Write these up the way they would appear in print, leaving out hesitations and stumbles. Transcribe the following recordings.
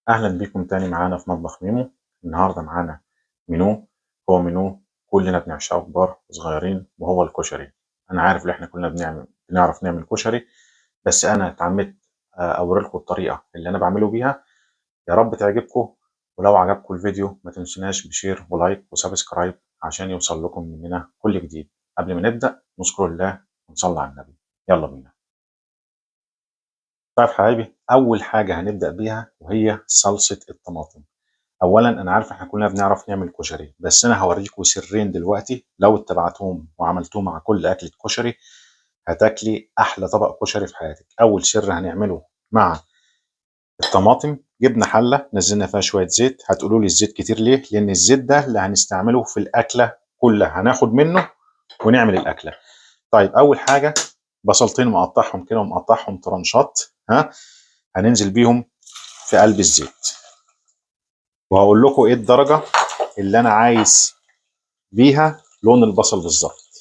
أهلا بيكم تاني معانا في مطبخ ميمو. النهاردة معانا مينو، هو مينو كلنا بنعشقه كبار وصغيرين، وهو الكشري. أنا عارف إن إحنا كلنا بنعرف نعمل كشري، بس أنا اتعمدت أوريلكم الطريقة اللي أنا بعمله بيها. يا رب تعجبكم، ولو عجبكم الفيديو ما تنسوناش ب share و like و subscribe عشان يوصل لكم مننا كل جديد. قبل ما نبدأ نذكر الله ونصلي على النبي. يلا بينا. طيب حبايبي، أول حاجة هنبدأ بيها وهي صلصة الطماطم. أولا أنا عارف إحنا كلنا بنعرف نعمل كشري، بس أنا هوريكم سرين دلوقتي لو اتبعتهم وعملتوهم مع كل أكلة كشري هتاكلي أحلى طبق كشري في حياتك. أول سر هنعمله مع الطماطم، جبنا حلة نزلنا فيها شوية زيت. هتقولوا لي الزيت كتير ليه؟ لأن الزيت ده اللي هنستعمله في الأكلة كلها، هناخد منه ونعمل الأكلة. طيب أول حاجة بصلتين مقطعهم كده ومقطعهم ترنشات، ها هننزل بيهم في قلب الزيت، وهقول لكم ايه الدرجة اللي انا عايز بيها لون البصل بالظبط.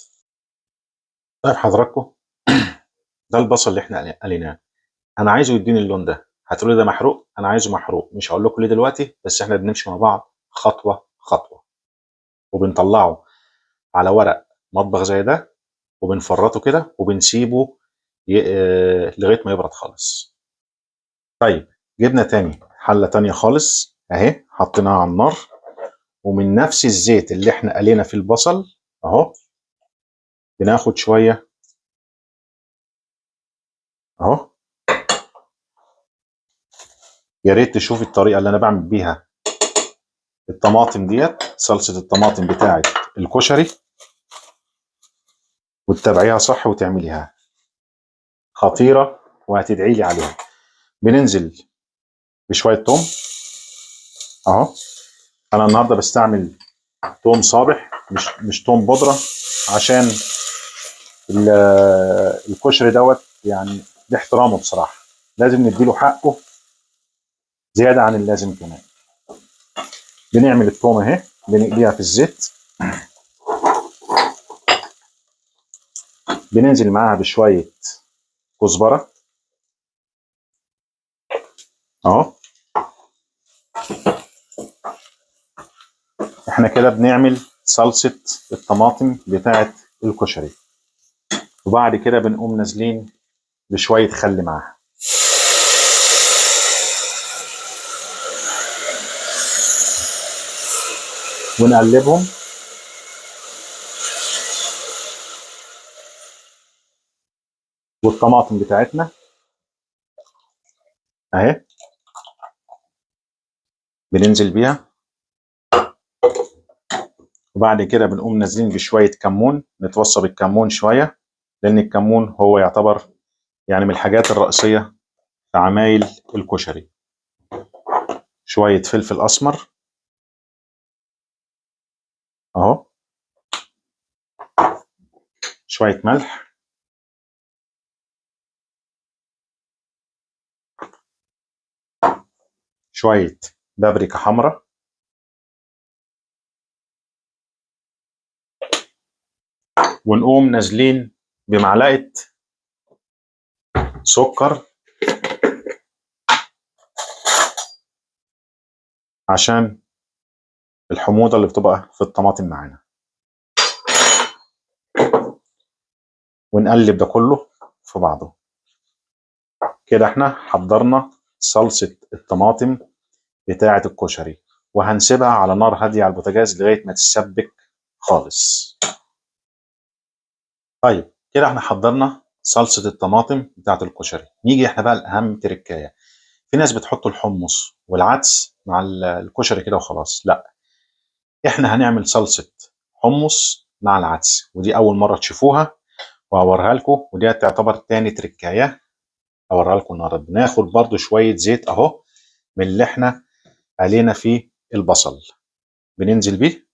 طيب حضراتكم ده البصل اللي احنا قليناه، انا عايزه يديني اللون ده. هتقولوا ده محروق، انا عايزه محروق، مش هقول لكم ليه دلوقتي، بس احنا بنمشي مع بعض خطوة خطوة، وبنطلعه على ورق مطبخ زي ده وبنفرطه كده وبنسيبه لغاية ما يبرد خالص. طيب جبنا تاني حله تانية خالص اهي، حطيناها على النار، ومن نفس الزيت اللي احنا قلينا فيه البصل اهو بناخد شوية اهو. يا ريت تشوفي الطريقة اللي انا بعمل بيها الطماطم ديت، صلصه الطماطم بتاعه الكشري، وتتابعيها صح وتعمليها خطيرة وهتدعي لي عليها. بننزل بشوية توم اهو. انا النهارده بستعمل توم صابح مش توم بودره، عشان الكشري دوت يعني باحترامه بصراحة لازم نديله حقه زيادة عن اللازم. كمان بنعمل التوم اهي، بنقليها في الزيت، بننزل معاها بشوية كزبره اهو. احنا كده بنعمل صلصة الطماطم بتاعة الكشري، وبعد كده بنقوم نازلين بشوية خل معاها. ونقلبهم. والطماطم بتاعتنا اهي بننزل بيها، وبعد كده بنقوم نازلين بشوية كمون، نتوصى بالكمون شوية لأن الكمون هو يعتبر يعني من الحاجات الرئيسية في عمايل الكشري. شوية فلفل أسمر أهو، شوية ملح، شوية بابريكا حمراء، ونقوم نازلين بمعلقة سكر عشان الحموضة اللي بتبقى في الطماطم معانا، ونقلب ده كله في بعضه. كده احنا حضرنا صلصة الطماطم بتاعة الكشري، وهنسيبها على نار هادية على البوتاجاز لغاية ما تتسبك خالص. طيب كده احنا حضرنا صلصة الطماطم بتاعة الكشري. نيجي احنا بقى لأهم تركاية. في ناس بتحط الحمص والعدس مع الكشري كده وخلاص، لا، احنا هنعمل صلصة حمص مع العدس، ودي أول مرة تشوفوها وهوريها لكم، ودي تعتبر تاني تركاية هوريها لكم النهارده. بناخد برضو شوية زيت اهو من اللي احنا قلينا فيه البصل، بننزل بيه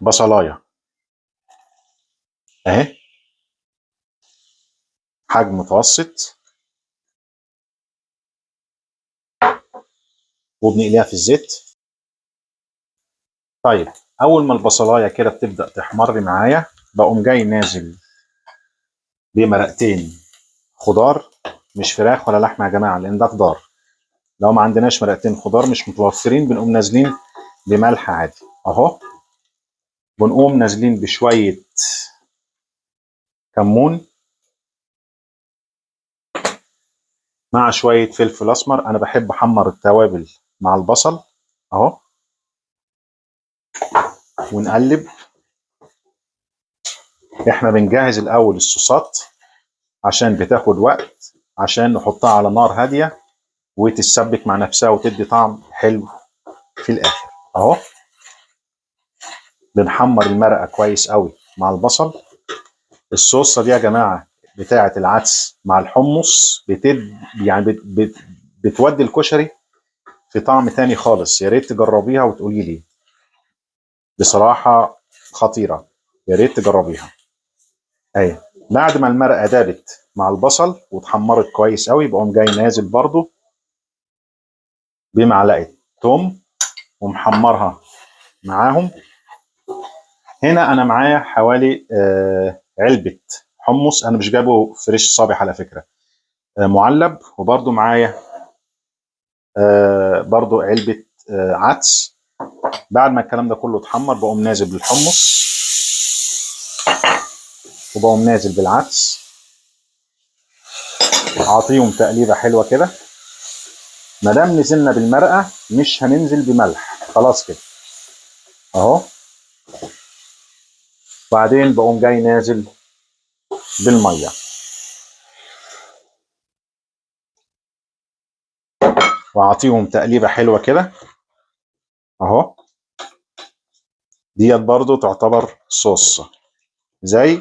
بصلايه اهي حجم متوسط، وبنقليها في الزيت. طيب اول ما البصلايه كده بتبدا تحمر معايا، بقوم جاي نازل بمرقتين خضار مش فراخ ولا لحمه يا جماعة لان ده خضار. لو ما عندناش مرقتين خضار مش متوفرين بنقوم نازلين بملح عادي اهو. بنقوم نازلين بشوية كمون مع شوية فلفل اسمر. انا بحب احمر التوابل مع البصل اهو، ونقلب. احنا بنجهز الاول الصوصات عشان بتاخد وقت، عشان نحطها على نار هادية وتتسبك مع نفسها وتدي طعم حلو في الاخر اهو. بنحمر المرقه كويس قوي مع البصل. الصوصه دي يا جماعة بتاعه العدس مع الحمص يعني بتودي الكشري في طعم تاني خالص. يا ريت تجربيها وتقولي لي، بصراحة خطيرة، يا ريت تجربيها. اهي بعد ما المرقه دابت مع البصل واتحمرت كويس قوي، بقوم جاي نازل برضو بمعلقه توم ومحمرها معاهم. هنا انا معايا حوالي علبة حمص، انا مش جايبه فريش صابح على فكرة، معلب. وبرضو معايا برضو علبة عدس. بعد ما الكلام ده كله اتحمر بقوم نازل بالحمص وبقوم نازل بالعدس، اعطيهم تقليبه حلوة كده. ما دام نزلنا بالمرقه مش هننزل بملح، خلاص كده اهو. بعدين بقوم جاي نازل بالمية واعطيهم تقليبه حلوة كده اهو. ديت برضو تعتبر صوص زي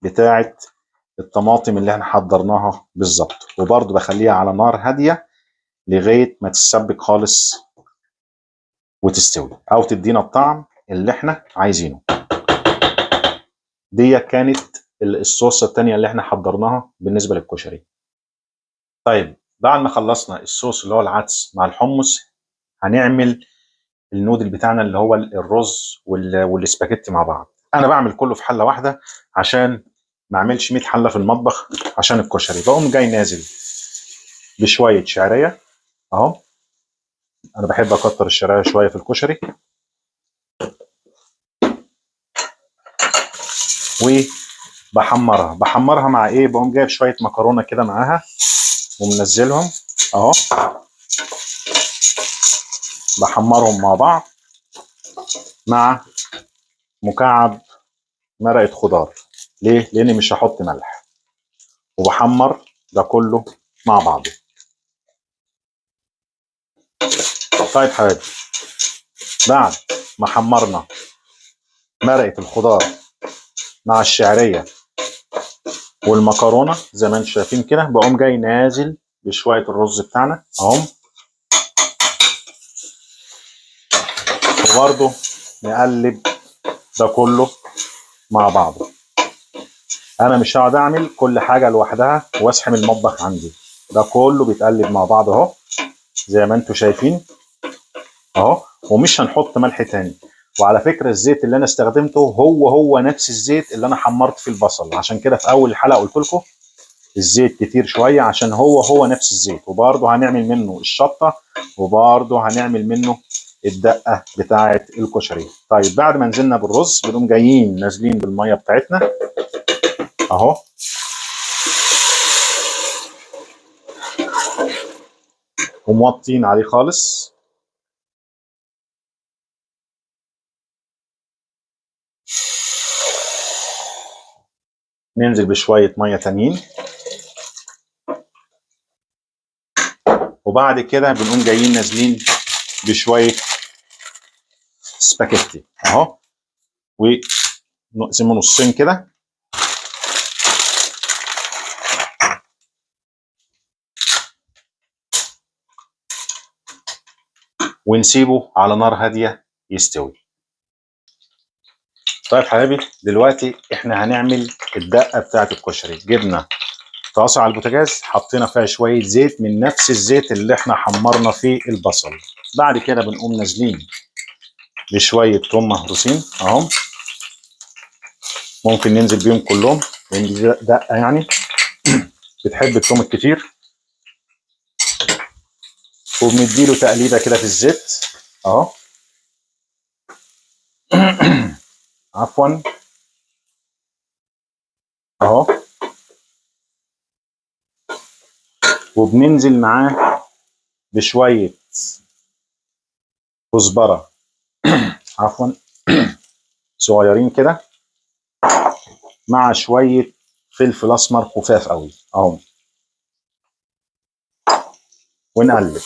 بتاعه الطماطم اللي احنا حضرناها بالظبط، وبرضو بخليها على نار هادية لغاية ما تتسبك خالص وتستوي او تدينا الطعم اللي احنا عايزينه. دي كانت الصوص التانية اللي احنا حضرناها بالنسبة للكشري. طيب بعد ما خلصنا الصوص اللي هو العدس مع الحمص، هنعمل النودل بتاعنا اللي هو الرز والسباجيتي مع بعض. انا بعمل كله في حله واحدة عشان ما اعملش 100 حله في المطبخ عشان الكشري. بقوم جاي نازل بشوية شعرية اهو، انا بحب اكتر الشعرية شوية في الكشري، وبحمرها. بحمرها مع ايه؟ بقوم جايب شوية مكرونه كده معاها ومنزلهم اهو، بحمرهم مع بعض مع مكعب مرقه خضار. ليه؟ لاني مش هحط ملح، وبحمر ده كله مع بعضه. طيب حبايبي، بعد ما حمرنا مرقه الخضار مع الشعرية والمكرونه زي ما انتم شايفين كده، بقوم جاي نازل بشوية الرز بتاعنا اهم، وبرده نقلب ده كله مع بعضه. انا مش هقعد اعمل كل حاجة لوحدها واسحم المطبخ عندي، ده كله بيتقلب مع بعض اهو زي ما انتم شايفين اهو، ومش هنحط ملح تاني. وعلى فكرة الزيت اللي انا استخدمته هو نفس الزيت اللي انا حمرت فيه البصل، عشان كده في اول الحلقة قلت لكم الزيت كتير شوية عشان هو نفس الزيت. وبرده هنعمل منه الشطه، وبرده هنعمل منه الدقة بتاعه الكشري. طيب بعد ما نزلنا بالرز بنقوم جايين نازلين بالمية بتاعتنا اهو، وموطين عليه خالص. ننزل بشوية مية تانيين، وبعد كده بنقوم جايين نازلين بشوية سباكيتي اهو، ونقسمه نصين كده. ونسيبه على نار هادية يستوي. طيب حبايبي، دلوقتي احنا هنعمل الدقة بتاعه الكشري. جبنا طاسه على البوتاجاز، حطينا فيها شوية زيت من نفس الزيت اللي احنا حمرنا فيه البصل. بعد كده بنقوم نازلين بشوية توم مهروسين اهم، ممكن ننزل بيهم كلهم لان دي دقه يعني. بتحب التوم الكتير. وبنديله تقليبه كده في الزيت اهو. عفوا اهو. وبننزل معاه بشوية كزبره عفوا صغيرين كده، مع شوية فلفل اسمر خفاف قوي اهو، ونقلب.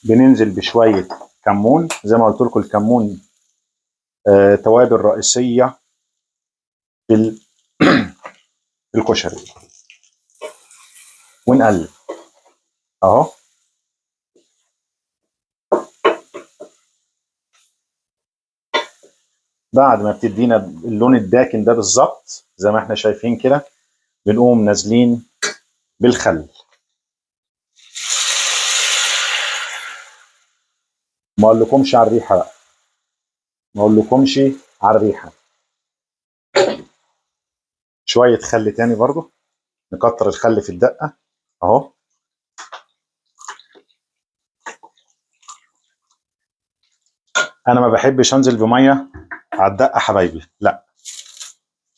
بننزل بشوية كمون، زي ما قلت لكم الكمون توابل رئيسية في الكشري. ونقلب اهو. بعد ما بتدينا اللون الداكن ده بالظبط زي ما احنا شايفين كده، بنقوم نازلين بالخل. ما اقولكمش على الريحة بقى، ما اقولكمش على الريحة. شوية خل تاني برضو، نكتر الخل في الدقة اهو. انا ما بحبش انزل بميه على الدقة حبايبي، لا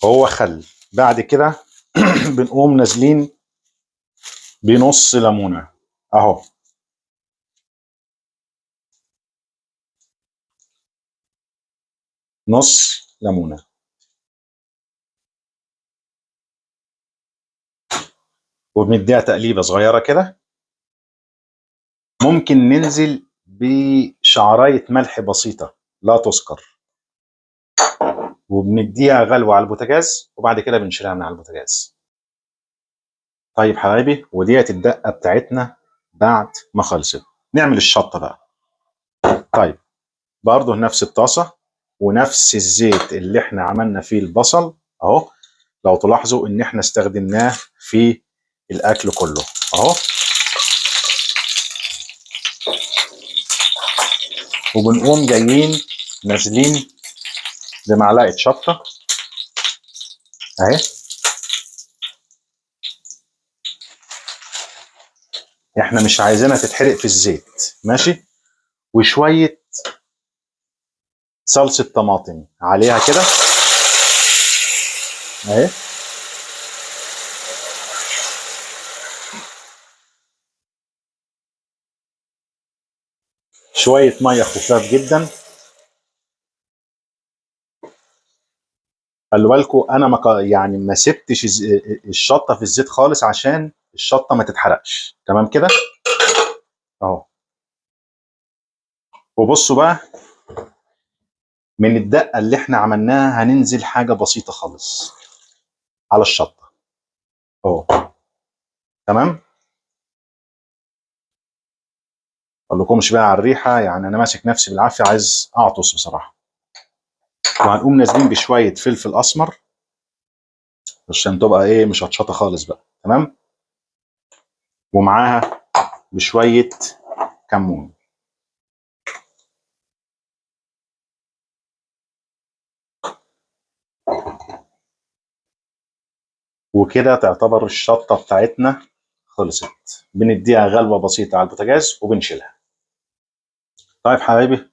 هو خل. بعد كده بنقوم نازلين بنص ليمونه اهو. نص ليمونه. وبنديها تقليبه صغيرة كده. ممكن ننزل بشعرايه ملح بسيطة لا تذكر، وبنديها غلوه على البوتاجاز، وبعد كده بنشيلها من على البوتاجاز. طيب حبايبي، وديت الدقة بتاعتنا بعد ما خلصت. نعمل الشطه بقى. طيب برضه نفس الطاسه ونفس الزيت اللي احنا عملنا فيه البصل اهو. لو تلاحظوا ان احنا استخدمناه في الاكل كله اهو. وبنقوم جايين نازلين بمعلقه شطه اهي. احنا مش عايزينها تتحرق في الزيت، ماشي. وشوية صلصه طماطم عليها كده اهي. شوية مية خفاف جدا. خلوا بالكم انا ما سبتش الشطه في الزيت خالص عشان الشطه ما تتحرقش، تمام كده اهو. وبصوا بقى، من الدقة اللي احنا عملناها هننزل حاجة بسيطة خالص على الشطه اهو، تمام. اقول لكمش بقى على الريحة، يعني انا ماسك نفسي بالعافية، عايز اعطس بصراحة. وهنقوم نازلين بشوية فلفل اسمر عشان تبقى ايه، مش هتشطه خالص بقى، تمام. ومعاها بشوية كمون. وكده تعتبر الشطه بتاعتنا خلصت. بنديها غلوه بسيطة على البوتاجاز وبنشيلها. طيب حبايبي،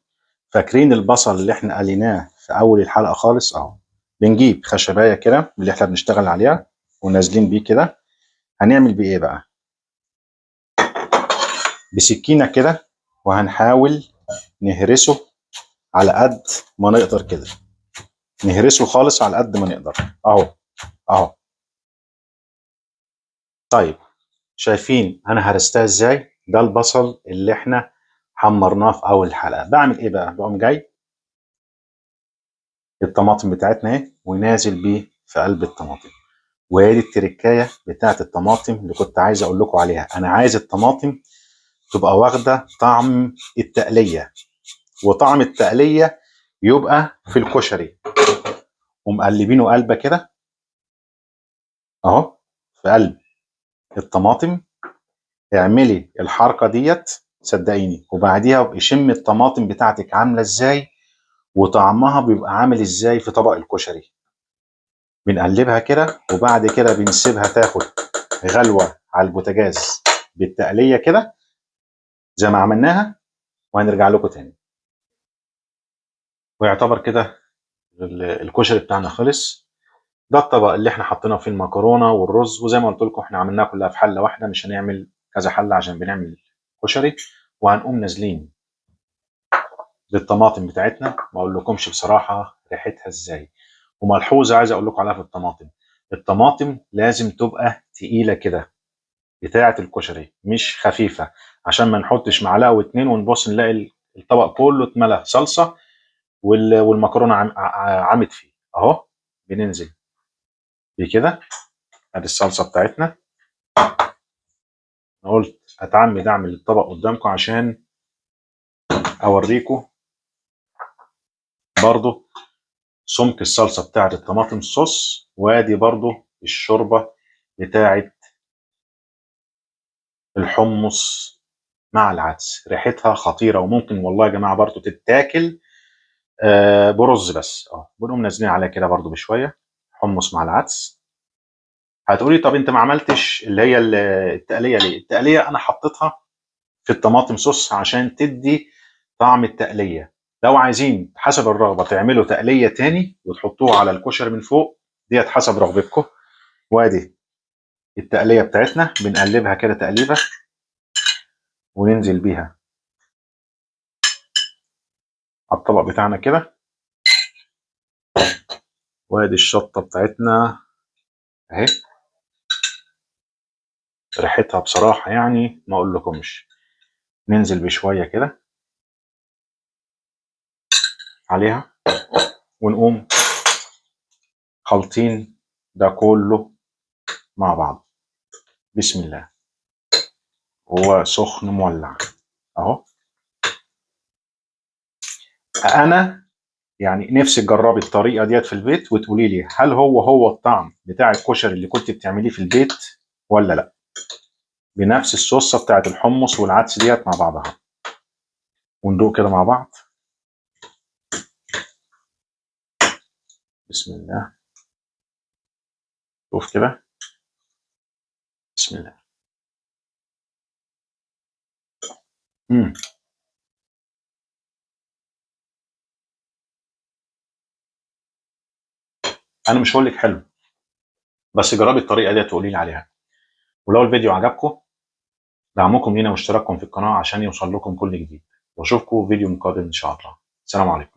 فاكرين البصل اللي احنا قليناه في اول الحلقة خالص اهو؟ بنجيب خشبايه كده اللي احنا بنشتغل عليها ونازلين بيه كده. هنعمل بيه ايه بقى؟ بسكينة كده، وهنحاول نهرسه على قد ما نقدر كده، نهرسه خالص على قد ما نقدر اهو اهو. طيب شايفين انا هرستها ازاي؟ ده البصل اللي احنا حمرناه في اول الحلقة. بعمل ايه بقى؟ بقوم جاي الطماطم بتاعتنا اهي ونازل بيه في قلب الطماطم. وهي دي التركايه بتاعت الطماطم اللي كنت عايز اقول لكم عليها. انا عايز الطماطم تبقى واخده طعم التقليه، وطعم التقليه يبقى في الكشري. ومقلبينه قلبه كده اهو في قلب الطماطم. اعملي الحركة ديت صدقيني، وبعديها ابقي شمي الطماطم بتاعتك عامله ازاي، وطعمها بيبقى عامل ازاي في طبق الكشري. بنقلبها كده، وبعد كده بنسيبها تاخد غلوة على البوتاجاز بالتقلية كده زي ما عملناها، وهنرجع لكم تاني. ويعتبر كده الكشري بتاعنا خلص. ده الطبق اللي احنا حطينا فيه المكرونة والرز، وزي ما قلت لكم احنا عملناها كلها في حلة واحدة، مش هنعمل كذا حلة عشان بنعمل كشري. وهنقوم نازلين بالطماطم بتاعتنا. ما اقول لكمش بصراحة ريحتها ازاي. وملحوظة عايز اقول لكم عليها في الطماطم، الطماطم لازم تبقى تقيلة كده بتاعة الكشري، مش خفيفة، عشان ما نحطش معلقة واتنين ونبص نلاقي الطبق كله اتملى صلصة والمكرونة عمت فيه. اهو بننزل بكده، ادي الصلصة بتاعتنا. انا قلت اتعمد اعمل الطبق قدامكم عشان اوريكم برضو سمك الصلصة بتاعت الطماطم الصوص، وادي برضو الشوربة بتاعت الحمص مع العدس، ريحتها خطيرة، وممكن والله يا جماعة برضو تتاكل برز بس. بنقوم نازلين عليها كده برضو بشوية حمص مع العدس. هتقولي طب انت ما عملتش اللي هي التقلية ليه؟ التقلية انا حطيتها في الطماطم صوص عشان تدي طعم التقلية. لو عايزين حسب الرغبة تعملوا تقلية تاني وتحطوها على الكشري من فوق، ديت حسب رغبتكم. وادي التقلية بتاعتنا بنقلبها كده تقليبة وننزل بيها على الطبق بتاعنا كده. وادي الشطة بتاعتنا اهي، ريحتها بصراحة ما اقول لكمش. ننزل بشوية كده عليها ونقوم خلطين ده كله مع بعض. بسم الله. هو سخن مولع اهو. انا نفسي تجربي الطريقة ديت في البيت وتقولي لي هل هو الطعم بتاع الكشري اللي كنت بتعمليه في البيت ولا لا، بنفس الصوصه بتاعت الحمص والعدس ديت مع بعضها. وندوق كده مع بعض. بسم الله. شوف كده. بسم الله. انا مش هقول لك حلو، بس جربي الطريقة ديت وقولي لي عليها. ولو الفيديو عجبكم دعمكم لينا واشتراككم في القناة عشان يوصل لكم كل جديد. واشوفكم في فيديو قادم ان شاء الله. السلام عليكم.